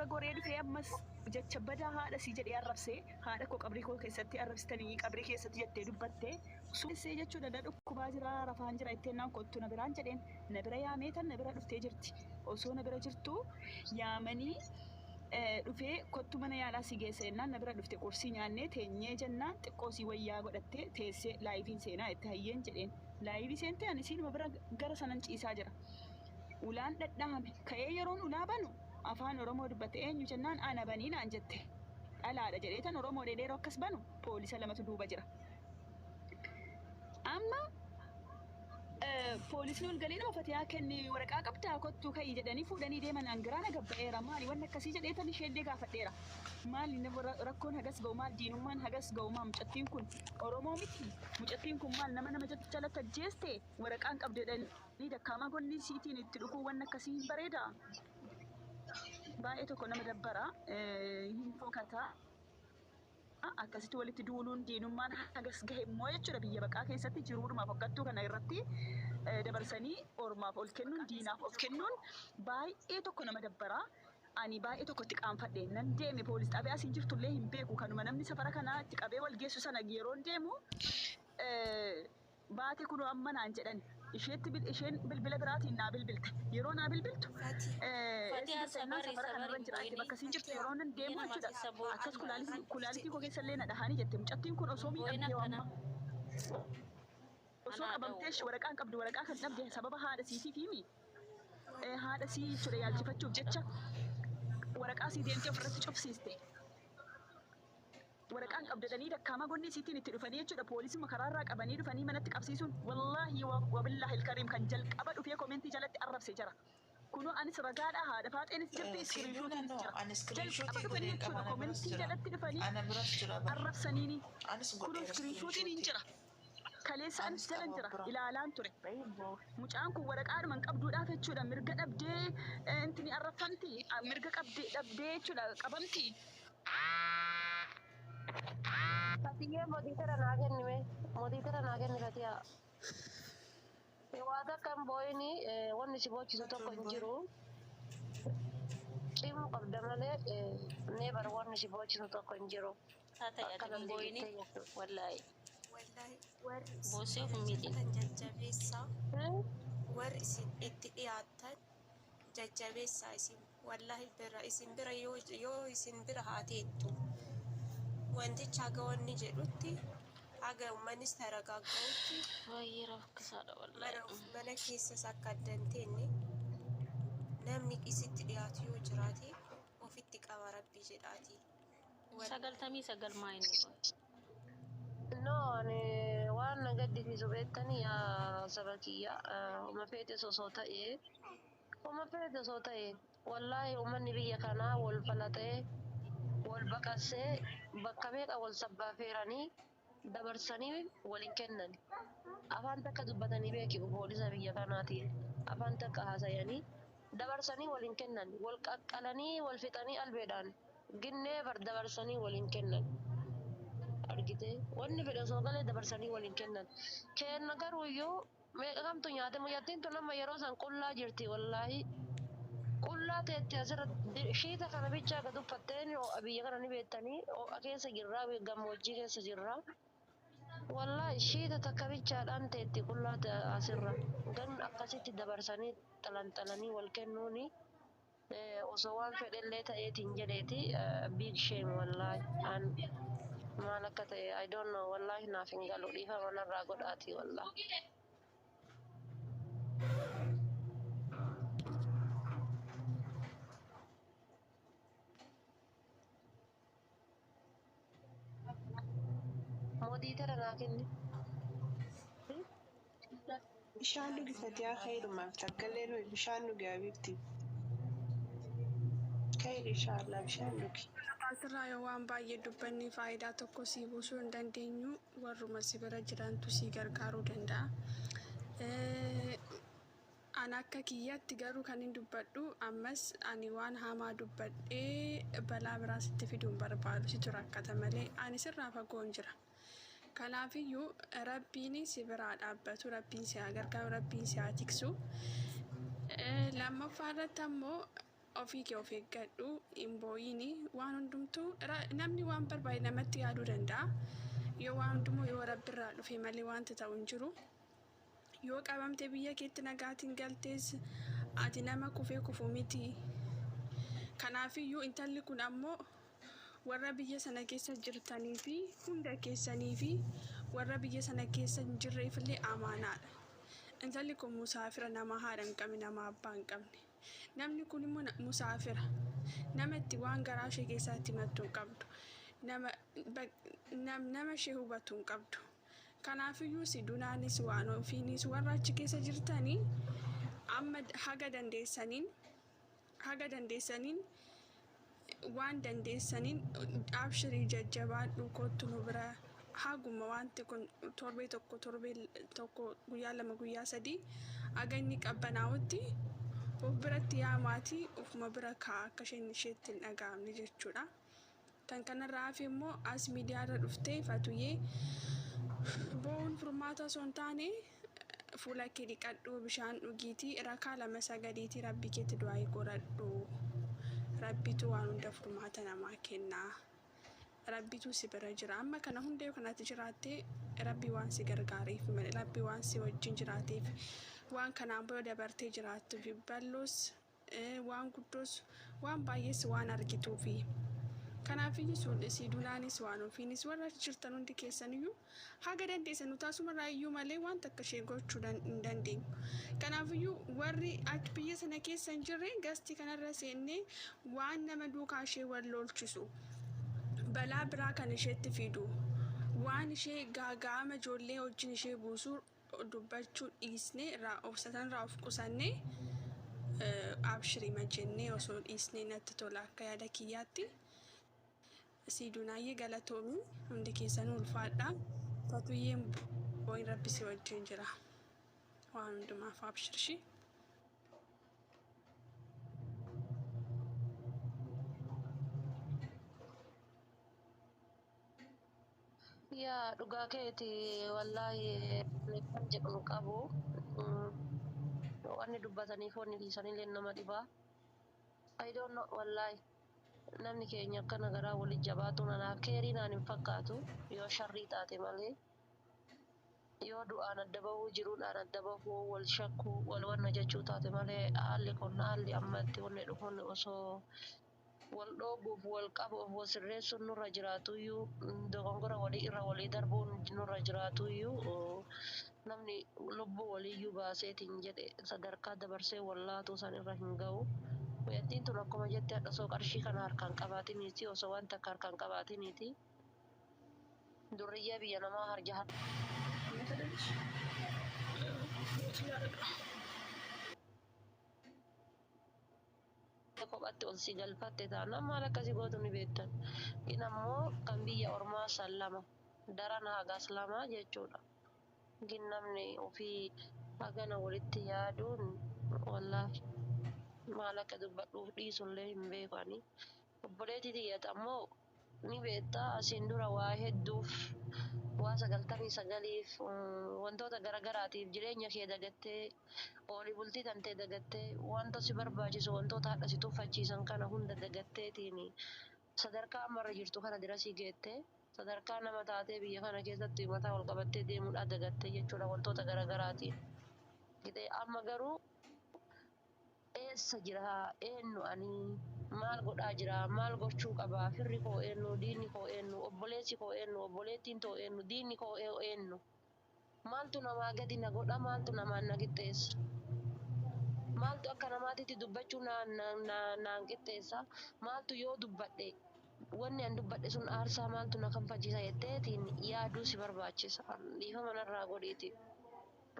Narra goree dhufee ammas jecha badaa haadha sii jedhee arrabsee, haadha koo qabrii koo keessatti arrabsitanii qabrii keessatti jettee dubbatte. Suussee jechuudha, na dhukkubaa jira, rafaan jira jettee kottu na biraan jedheen. Na bira yaamee tan na bira dhuftee jirti. Osoo na bira jirtuu yaamanii dhufee kottu mana yaalaa si geessa jennaan na bira dhufte. Qursii nyaannee teenyee jennaan xiqqoo sii wayyaa godhattee teessee liveiin seenaa jette. Hayyeen jedheen. Liveii seentee ani siinuma bira gara sanan ciisaa jira. Ulaan dhadhahame. Ka'ee yeroon ulaa banu afaan Oromoo dubbatte. Eenyu jennaan, ana banii naan jette. Dhalaadha jedhee tan Oromoo dheedheeroo akkas banu poolisa lamatu duuba jira. Amma poolisni ol galee nama Fatiyaa kenni, waraqaa qabdaa, kottuu ka'ii jedhanii fuudhanii deeman. Angiraana gabba'eera. Maali wanni akkasii jedhee tan isheellee gaafadheera. Maali rakkoon hagas ga'u? Maal diinummaan hagas ga'u? Maal mucattiin kun Oromoo miti? Mucattiin kun maal nama jalatti ajjeeste? Waraqaan qabdu jedhanii dakkaamaa gonni siitiin itti dhufuu, wanni akkasii hin bareeda. Baay'ee tokko nama dabbara, hin fokataa. Akkasitti walitti duuluun, diinummaan hagas gahe immoo jechuudha, biyya baqaa keessatti jiruudhumaaf hokkattuu kana irratti dabarsanii ormaaf ol kennuun, diinaaf of kennuun baay'ee tokko nama dabbara. Ani baay'ee tokko itti qaanfadhe. Nan deeme. Poolis xaabiyaa asiin jirtullee hin beeku. Kanuma namni safara kanaa itti qabee wal geessu sana yeroon deemu baate kunoo amma naan jedhan. Isheetti isheen bilbila biraatiin naa bilbilte. Yeroo naa bilbiltu Fatiyaa, safara sabari kanarra sabari jira booyini. bakka isiin jirtu yeroo nan deemu Biyya nama jechuudha. keessa boo'uun Akkas kulaalitii koo keessallee na dhahanii jette. Mucattiin kun osoo boo'in miidhamtee akkana. Amma osoo Anaa qabamtee dha'u. waraqaan qabdu, waraqaa kan dhabde sababa haadha siitiif himi. Haadha sii jechuudha yaalchifachuuf jecha waraqaa sii deemtee ofirratti cufsiiste. Waraqaan qabdu jedhanii dakkaamaa gonni isiitiin itti dhufanii jechuudha. Poolisuma karaarraa qabanii dhufanii manatti qabsiisuun, wallaahi wabillaahi alkariim, kan jalqaba dhufee commentii jalatti arrabse jara. Kunoo anis ragaadha, haadha faaxeenis jirti, screenshotiinis No, jira. ani Jalqaba screenshotii dhufanii godheen qaba, jechuudha ana biras commentii jira. jalatti dhufanii Ana biras jira bara. arrabsaniini. Anis Kunoo godheera screenshotiin hin screenshotii. jira. Kaleessa anis Anis jalan qaba jira, bira. ilaalaan ture. Mucaan kun waraqaadhuma hin qabduudhaaf jechuudha mirga dhabdee intini arrabfamti, mirga qabdee dhabdee jechuudha qabamti. Fatiyyee, moderator naa kennime. Moderator naa kenni, Fatiyaa. Waa takka hin boo'ini, wanni si boochisu tokko hin jiru. Cimuu qabda malee neebar wanni si boochisu tokko hin jiru. Haa ta'e, ati Akkana hin boo'ini. jettee jechuudha. Wallaahi. Wallahi warri isin Boossee of bira hin miidhin. jirtan jajjabeessaa. Warri isin itti dhiyaattan jajjabeessaa isin. Wallahi bira isin bira yoo isin bira haa teettu. Wantichi haga wanni jedhutti, haga uummannis taragagga'utti Baay'ee rakkisaadha mana wallaahi. mana keessas akka adda hin teenne namni isitti dhiyaatu yoo jiraate ofitti qaba, rabbii jedhaati. 99 maa inni kun? No, ani waan na gaddisiisu beektanii, yaa saba kiyya, uma feetes osoo ta'ee, uma feete osoo ta'e, wallaahi uummanni biyya kanaa wal falaxee, wal baqassee, bakka meeqa wal sabbaafeeranii dabarsanii wal hin kennan. Afaan takka dubbatanii beeki poolisa biyya kanaatiin. Afaan takka haasayanii dabarsanii wal hin kennan. Wal qaqqalanii wal fixanii albeedhaan ginnee bar dabarsanii wal hin kennan. Argite, wanni fedhe osoo galee dabarsanii wal hin kennan. Kenna garuuyyuu meeqa kamtu nyaate? Mucattiin tun amma yeroo san qullaa jirti, wallaahi. Qullaa teetti asirra shiita kana bichaa gad uffatteen. Ho'a biyya kana ni beektanii, ho'a keessa jirraa, gammoojjii keessa jirraa. Wallaahi shiita takka bichaadhaan teetti qullaa asirra. Gan akkasitti dabarsanii xalanxalanii wal kennuuni osoo waan fedhellee ta'eetiin jedheeti, big shame wallaahi. An maal akka ta'e I don't know, wallaahi naaf hin galu, dhiifama narraa godhaati wallaahi. Moderator naa kenni. Bishaan dhugi Fatiyaa, khayrumaaf takkallee nuyi bishaan dhugi habibti. Khayr inshaallah, bishaan dhugi. Asirraa yoo waan baay'ee dubbanne faayidaa tokko sii buusuu hin dandeenyu. Warruma si bira jirantu sii gargaaruu danda'a. Ani akka kiyyatti garuu kan hin dubbadhu, ammas ani waan hamaa dubbadhee balaa biraa sitti fiduu hin barbaadu. Situ rakkata malee ani sirraa fagoon jira. Kanaafiyyuu Rabbiin si biraa dhaabbatu, Rabbiin si haa gargaaru, Rabbiin si haa tiksu. Lammaffaa irratti ammoo Ofii kee of eeggadhu, hin boo'ini. Waan hundumtuu namni waan barbaade namatti yaaduu danda'a. Yoo waan hundumoo yoo Rabbirraa dhufe malee wanti ta'u hin jiru. Yoo qabamte biyya keetti nagaatiin galtees, ati nama kufee kufu miti. Kanaafiyyuu intalli kun ammoo warra biyya sana keessa jirtanii fi hunda keessanii fi warra biyya sana keessa hin jirreefillee amaanaadha. Intalli kun musaafira, nama haadha hin qabne, nama abbaa hin qabne. Namni kun immoo musaafira. Nama itti waan garaa ishee keessatti himattu hin qabdu. Nama ishee hubatu hin qabdu. Kanaafiyyuu si dunaanis waan ofiinis warra achi keessa jirtanii amma haga dandeessaniin waan dandeessaniin abshirii, jajjabaadhu, kottu nu bira. Haguma wanti kun torbee tokko, torbee tokko, guyyaa 2, guyyaa 3 haga inni qabbanaa'utti of biratti yaamaatii ofuma bira kaa'a, akka isheen isheetti hin dhaga'amne jechuudha. Kan kanarraa hafe immoo as miidiyaarra dhuftee Fatuyyee boo'uun furmaata osoo hin taane, fuula kee dhiqadhu, bishaan dhugiitii, rakaa lama sagadiitii, Rabbi keetti du'aa godhadhu. Rabbitu waan hunda furmaata namaa kenna. Rabbitu si bira jira. Amma kana hunda yoo kanatti jiraatte, Rabbi waan si gargaareef malee, Rabbi waan si wajjin jiraateef, waan kanaan booda dabartee jiraattuuf, bal'oos waan guddoos waan baay'ees waan argituufi. Kanaafiyyuu sun si dunaanis waan ofiinis warra achi jirtan hundi keessaniyyuu haga dandeessan, nu taasumarraa iyyuu malee waan takka ishee gochuu hin dandeenyu. Kanaafiyyuu warri achi biyya sana keessa hin jirre gastii kanarra seennee waan nama duukaa ishee wal lolchisu, balaa biraa kan isheetti fidu, waan ishee gaaga'ama ijoollee wajjin ishee buusuu dubbachuu dhiisnee, irraa obsatan, irraa of qusannee, abshirima jennee osoo dhiisnee natti tola akka yaada kiyyaatti. Siiduunaayyee galatoomii, hundi keessanuu ulfaadha. Fatuyyeen boo'in, Rabbi si wajjin jira. Waan hundumaaf abshirshi. Yaa, dhugaa keeti, wallaahi kan jedhu hin qabu. Wanni dubbataniif wanni dhiisanillee nama dhibaa. I don't know, wallaahi. Namni keenya akkana garaa walitti jabaatu nanaaf keerii naan hin fakkaatu, yoo sharrii taate malee. Yoo du'aan adda bahuu, jiruudhaan adda bahuu, wal shakkuu, wal wanna jechuu taate malee, haalli kun haalli ammatti wanni dhufuun osoo wal dhoobuuf, wal qabuuf, wal sirreessuun nurra jiraatuyyuu, dogongora walii irra walii darbuun nurra jiraatuyyuu, namni lubbuu waliiyyuu baaseetiin jedhe sadarkaa dabarsee wallaatuu san irra hin ga'u. Mucattiin tun akkuma jette hadha osoo qarshii kana harkaan qabaatiniiti, osoo wanta akka harkaan qabaatiniiti. Durriyyee biyya namaa harja. Mata yaadadha. Kophatti ol si galfatte taanaan maal akkasii gootu ni beektan. In ammoo kan biyya ormaa san lama daran hagas lama jechuudha. Gin namni ofii hagana walitti yaaduun, wallaahi maal akka dubbadhuuf dhiisullee hin beeku ani. Obboleettii tiyyata ammoo ni beektaa, asiin dura waa hedduuf, waa 99f, wantoota garagaraatiif jireenya kee dagattee, oolii bultii tantee dagattee, wanta si barbaachisu, wantoota hadha si tuffachiisan kana hunda dagatteetiin sadarkaa ammarra jirtu kana dirasii geette, sadarkaa nama taatee biyya kana keessatti mataa ol qabattee deemuudhaa dagattee jechuudha wantoota garagaraatiin. Amma garuu eessa jira? Eenyu ani? Maal godhaa jira? Maal gochuu qaba? Firri koo eenyu? Diinni koo eenyu? Obboleessi koo eenyu? Obboleettiin too eenyu? Diinni koo eenyu? Maaltu namaa gadi na godha? Maaltu namaan na qixxeessa? Maaltu akka namaatitti dubbachuu naan qixxeessa? Maaltu yoo dubbadhe wanni an dubbadhe sun aarsaa maaltu na kanfachiisa jetteetiin yaaduu si barbaachisa. Dhiifama narraa godhiiti.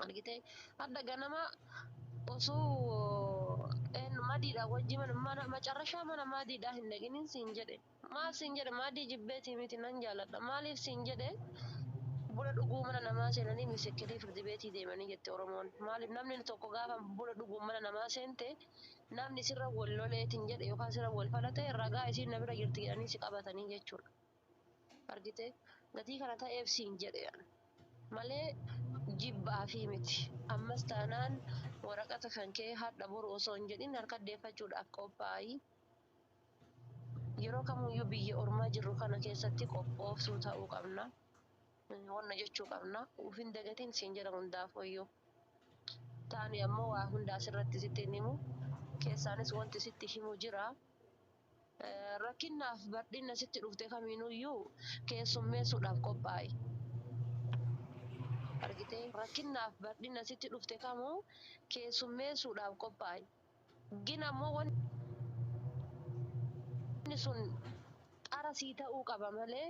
Argitee, hadda ganama osoo madiidha wajji mana macarrashaa mana madiidhaa hin dhaqinin siin jedhe. Maal siin jedhe? Madii jibbeetii miti, nan jaaladha. Maaliif siin jedhe? Buna dhuguu mana namaa seenanii misikirii firdi beetii deemanii jette Oromoon. Maaliif? Namni tokko gaafa buna dhuguu mana namaa seente, namni sirra wal loleetiin jedhe yookaan sirra wal falate, ragaa isiin na bira jirti jedhanii si qabatanii jechuudha. Argitee, gatii kana ta'eef siin jedhe malee. Jibbaa fi miti. Ammas taanaan waraqata kan kee hadha boru osoo hin jedhin harka deeffachuudhaaf qophaa'i. Yeroo kamuyyuu biyya ormaa jirru kana keessatti qophooftuu ta'uu qabna. Wanna jechuu qabna. Uf hin dagatin siin jedha hundaafuyyuu. Taani ammoo waa hunda asirratti sitti hin himu. Keessaanis wanti sitti himu jira. Rakkinnaaf bardhinna sitti dhufte kamiinuyyuu keessummeessuudhaaf qophaa'i. Argitee, rakkinnaaf bardhinna sitti dhufte kamuu keessummeessuudhaaf qophaa'i. Gin ammoo wanni sun qara sii ta'uu qaba malee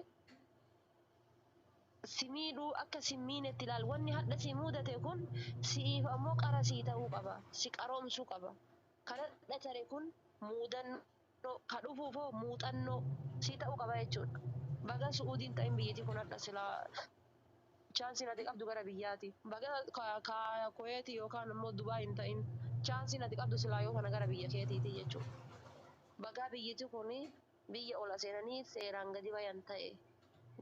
si miidhuu akka si miinetti ilaal. Wanni hadha si mudate kun si'iif ammoo qara sii ta'uu qaba. Si qaroomsuu qaba. Kan hadha tare kun muudannoo, ka dhufuufoo muuxannoo sii ta'uu qaba jechuudha. Baga Su'uudiin ta'in biyyattii kun hadha silaa chaansiin ati qabdu gara biyyaati. Baga ka Kuweeti yookaan immoo Dubaay hin ta'in, chaansiin ati qabdu silaa yoo kana gara biyya keetiiti jechuudha. Bagaa biyyatti kun biyya ola seenanii seeraan gadi bayan ta'e.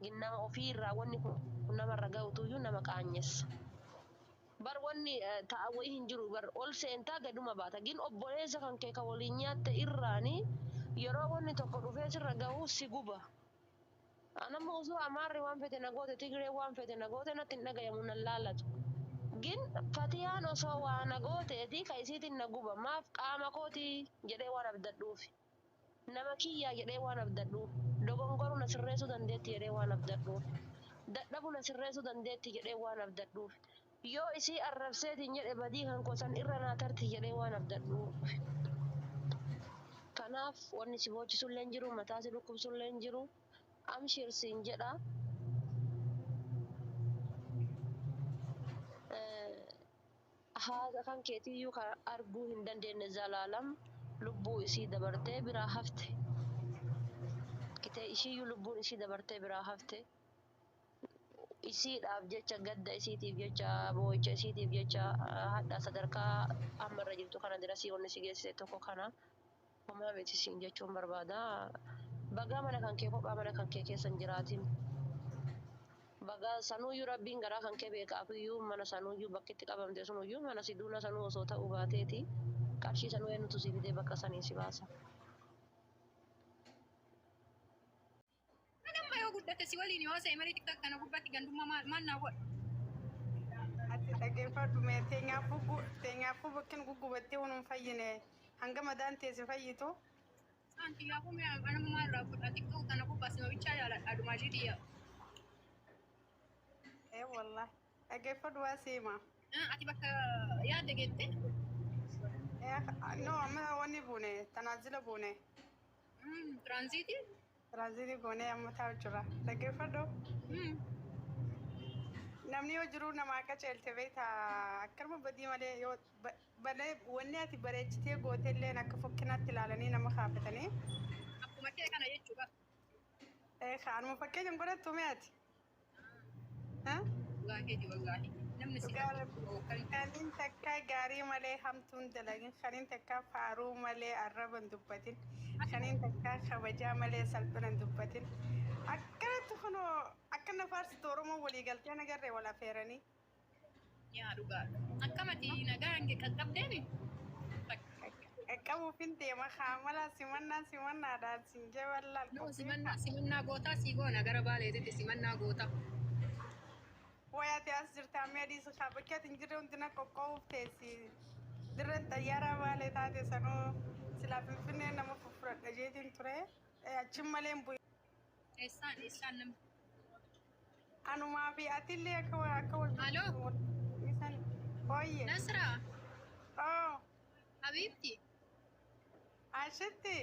Nama ofiirraa wanni kun namarra ga'utuyyuu nama qaanyessa. Bar wanni ta'a wayii hin jiru, bar ol seentaa gaduma baata. Gin obboleessa kan kee ka waliin nyaatte irraani yeroo wanni tokko dhufee sirra ga'u si guba. Anamma osoo Amaarri waan fete na goote, Tigree waan fete na goote, natti hin dhagayamu, nan laallatu. Gin Fatiyaan osoo waa na gooteeti ka isiitiin na guba. Maaf? Qaama kootii jedhee waan abdadhuufi. Nama kiyyaa jedhee waan abdadhuuf. Dogongoruu na sirreessuu dandeetti jedhee waan abdadhuuf. Dadhabuu na sirreessuu dandeetti jedhee waan abdadhuuf. Yoo isii arrabseetiin jedhe badii kan kosan irra naa tarti jedhee waan abdadhuuf. Kanaaf wanni si boochisullee hin jiru, mataa si dhukkubsullee hin jiru. Amshir siin jedha. Haadha kan keetiyyuu kan arguu hin dandeenye Zalaalam lubbuu isii dabartee biraa hafte. Kitee ishiiyyuu lubbuun isii dabartee biraa hafte. Isiidhaaf jecha, gadda isiitiif jecha, boo'icha isiitiif jecha hadha sadarkaa ammarra jirtu kana dirasii wanni si geessise tokko kana. Homaa miti siin jechuun barbaada. Bagaa mana kan kee kophaa mana kan kee keessa hin jiraatin. Bagaa sanuuyyuu Rabbiin garaa kan kee beekaafiyyuu mana sanuuyyuu bakki itti qabamte sunuyyuu mana si duuna sanuu osoo ta'uu baateeti qarshii sanuu eenyutu si fidee bakka sanii si baasa. Nama yoo guddate si waliin yoo haasa'e malee TikTok kana gubbaatti gandummaa maal maal naa godha? Ati dhaggeeffadhu mee, teenyaafuu bakkin guggubattee waan hin fayyine hanga madaan teesse fayyitu. Anti yaafuu mee anuma maal irraa godha? TikTok kana gubbaa sima bichaa jaaladha adumaa jidiyya. Ee wallahi, dhaggeeffadhu, waa siima. Ati bakka yaadde geette? No, amma wanni buune tanaajila buune. Tiraanziitii? Tiraanziitii goonee amma taa'u jira. Dhaggeeffadhu. Namni yoo jiru nama akka ceelte beektaa, akkanuma badii malee yoo balee wanni ati bareechitee gootelleen akka fokkinaatti ilaalanii nama kaafatanii. Akkuma kee kana jechuudha. Ee, kaanuma fakkeenya hin godhattu mee ati? Dhugaa keeti wallaahi. Namni si Kanin takka gaarii malee hamtuun dalagin, kanin takka faaruu malee arraba hin dubbatin, kanin takka kabajaa malee salphina hin dubbatin. Akkanatti kunoo akka na faarsitu Oromoo walii galtee nagarree wal afeeranii. Yaa, dhugaadha. Akkamati nagaa hange qaqqabdeemi? Qaqqabuuf hin deema, haamala simannaa simannaadhaan siin jee wallaal. No, simannaa simannaa gootaa sii goona, gara Baaleetitti simannaa gootaa. Wayaati as jirta amma adiis haa bakki ati hin jirre hundina qoqqoobuuf teessi. Dirreen xayyaaraa Baalee taate sanuu silaa Finfinnee nama fuffuradha jeetiin ture. Achin malee hin bu'in. Eessaan eessaan namni? Anumaa fi atillee akka wal Aloo? Isan hooyye. Nasraa. Oh. Habiibti. Ashitti.